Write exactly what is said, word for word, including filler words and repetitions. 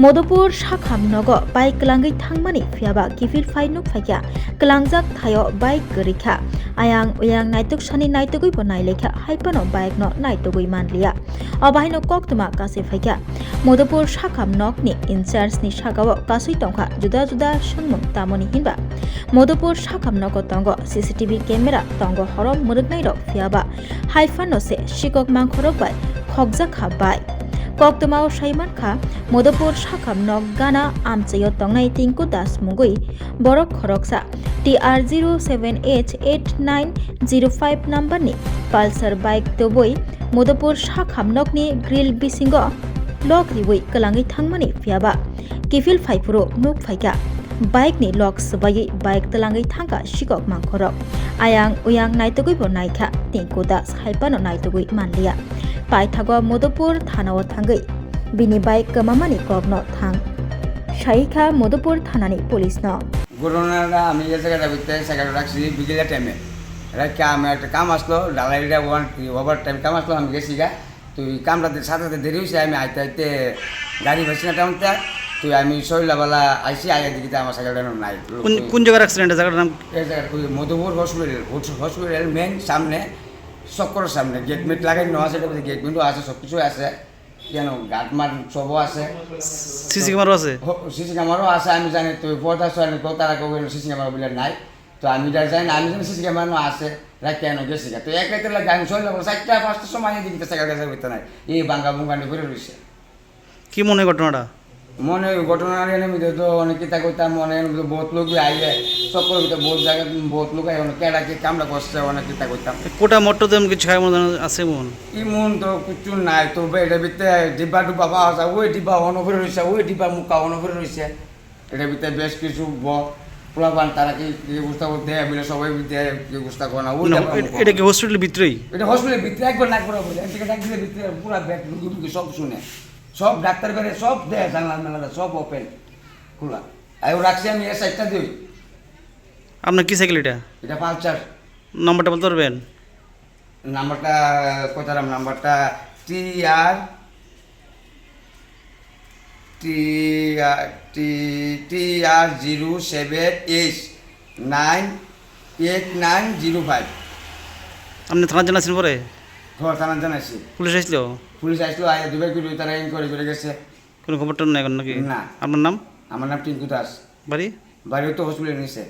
Modopur sakham nogo bike kwlangwi thangmani phiyaba kiphil phai nuk phaikha, kwlangjak thaio bike kwrwi kha, ayang uyang naituk sani naitugwi bo nailaikha, haiphano bike no naitugwi manliya. Obo haino koktwma kasui phaikha. Modopur sakham nokni in charge ni sakao kasui tongkha juda juda swngmung tamoni hinba Modopur sakham nogo tongo C C T V camera tongo horo mwrwknai rok phiyaba haiphano se sikok mangkhorok bai khokjak kha bai. Koktwmao saimankha Modopur sakham nok gana amchaio tongnai Tinku Das mungwi borok khoroksa T R zero seven H eight nine zero five number ni Pulsar bike tubui Modopur sakham nokni grill bisingo lock riwi kwlangwi thangmani phiyaba kiphil phaiphuru nuk phaikha. Bike ni lock swbaiwi bike twlangwi thangkha sikok mangkhorok. Ayang uyang naitugwi bo naikha, Tinku Das haiphano naitugwi manliya. Paithago Modopur thanao thangwi bini bike kwmamani kokno thang saikha Modopur thanani police no. ঘটনাটা আমি এই জায়গাটা ভিতরে সেকেন্ড রাখছি বিকেলের টাইমে। রাখি আমার একটা কাম আসলো, ঢালাইটা ওয়ান ওভার টাইম কাম আসলো, আমি গেছি গা। তুই কামটা দে-, সাথে সাথে দেরি হয়েছে, আমি আইতে আইতে গাড়ি পাইছি না তেমন তা। তুই আমি সইলাবেলা আইসি, আগে দিকে আমার সাইকেলটা নাই। কোন, কোন জায়গার অ্যাক্সিডেন্ট? জায়গাটার নাম? এই জায়গাটা ওই মধুপুর হসপিটাল, হস-, হসপিটাল মেইন সামনে, চক্করের সামনে। গেট মেট লাগাই নেওয়া আছে, গেট মেটও আছে, সব কিছু আছে। কেন গার্ড মার্ড সবও আছে। সিসি ক্যামেরা আছে? হ-, সিসি ক্যামেরাও আছে, আমি জানি। তুই পর্দা সরানি কো তারা কো সিসি ক্যামেরা বলে নাই। তো আমি যা জানি না, আমি জানি সিসি ক্যামেরা আছে, রাখতে এনে গেছি গা। তো এক রাতে লাগে আমি সইলে বলে চারটা পাঁচটার সময় এদিকে গেছে গা, গেছে ভিতরে নাই। এই বাঙ্গা বুঙ্গা নিয়ে ঘুরে রয়েছে। কি মনে হয় ঘটনাটা? মনে হয় ঘটনা এনে মিলে তো অনেক কিতা কইতাম, মনে হয় বহুত লোক আইলে চক্কর ভিতরে বহুত জায়গা বহুত লোক আই অনেক কেডা কি কামটা করছে, অনেক কিতা কইতাম। কোটা মোটর তেমন কিছু খায় মনে আছে মন? এমন তো কিছু নাই, তো এটা ভিতরে ডিব্বা ডুব্বা পাওয়া যায়, ওই ডিব্বা অন করে রয়েছে, ওই ডিব্বা মুখা অন করে রয়েছে। এটা ভিতরে বেশ কিছু ব-, পোলাপান তারা কি কি ব্যবস্থা করতে হয় বলে সবাই ভিতরে কি ব্যবস্থা করে না, ওই না, ব্যাপার এ-, মুখা। এটা কি হসপিটালের ভিতরেই? এটা হসপিটালের ভিতরে একবার নাক বরাবর, এক জায়গায় ডাক দিলে ভিতরে পুরা ব্যাগ রুগী রুগী সব শুনে। সব ডাক্তার বেড়ে সব দেয়, জানলা মেলা সব ওপেন খোলা। আর ও রাখছি আমি এর সাইডটা দিই। আপনার কি সাইকেল এটা? এটা পালসার। নাম্বারটা বলতে পারবেন? নাম্বারটা কইতারাম, নাম্বারটা T R, T R, T, T R zero seven H nine eight nine zero five. আপনি থানা জানাচ্ছেন পরে? হ্যাঁ, থানা জানাইছি। পুলিশ আসলো? পুলিশ আসলো, আয়া দুবার করে তারা ইনকোয়ারি করে গেছে। কোনো খবর টবর নাই এখন নাকি? না। আপনার নাম? আমার নাম টিঙ্কু দাস। বাড়ি? বাড়ি তো হসপিটাল নিচে।